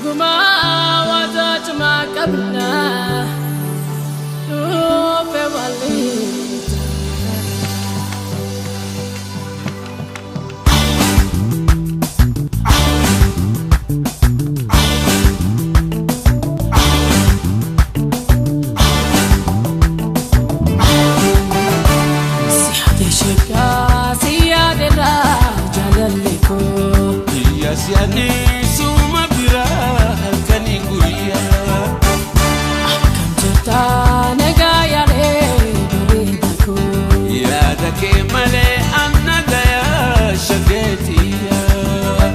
Dhugumaa waadaa cimaa qabna dhufe waliin. Biyya suma biraa halkanii guyyaa. Akkam jirta nagaa yaadee bareeda koo. Yaada kee malee anna gayaa shageetiyaa.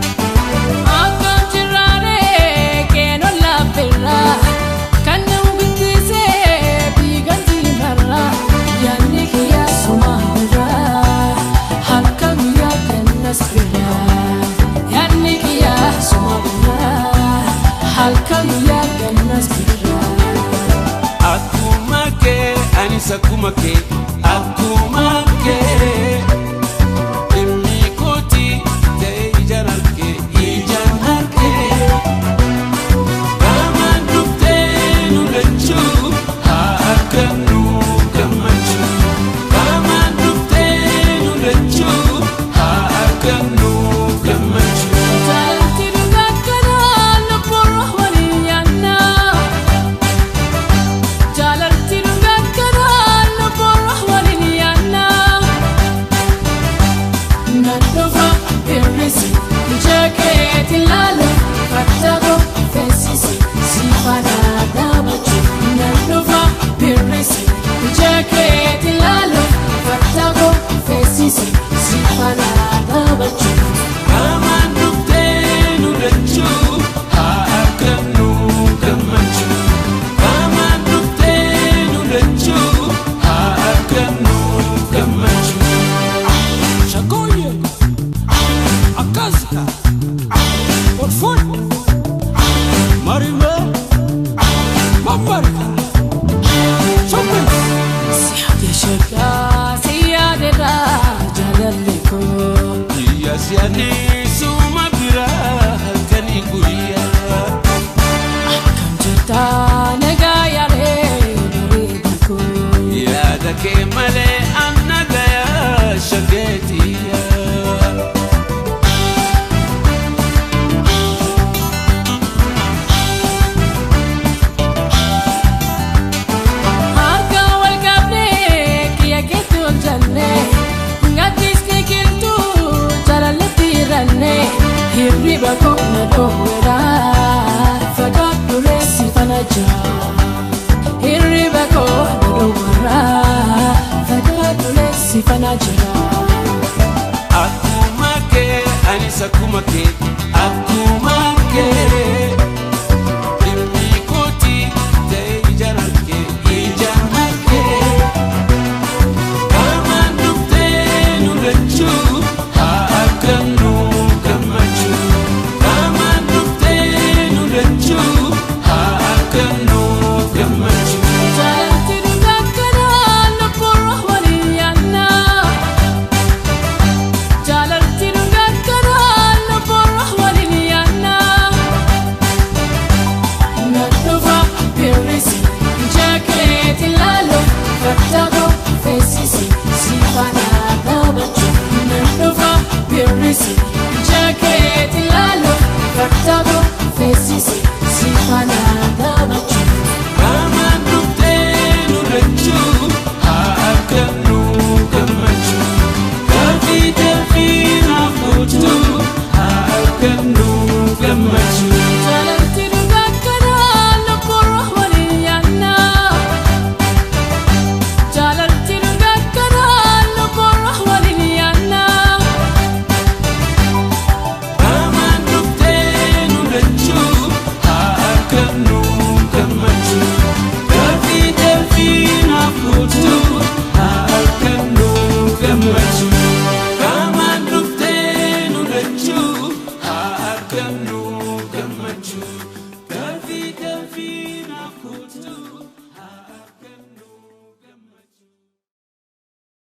Akkam jirraaree keenoo laafirraa kan nama guddisee biigan diimarraa yaadni kiyyaa suma biraa halkan guyyaa kennas biraa yaadni kiyyaa suma biraa halkan guyyaa kennas biraa. Akkuma kee anis akkuma kee akkuma.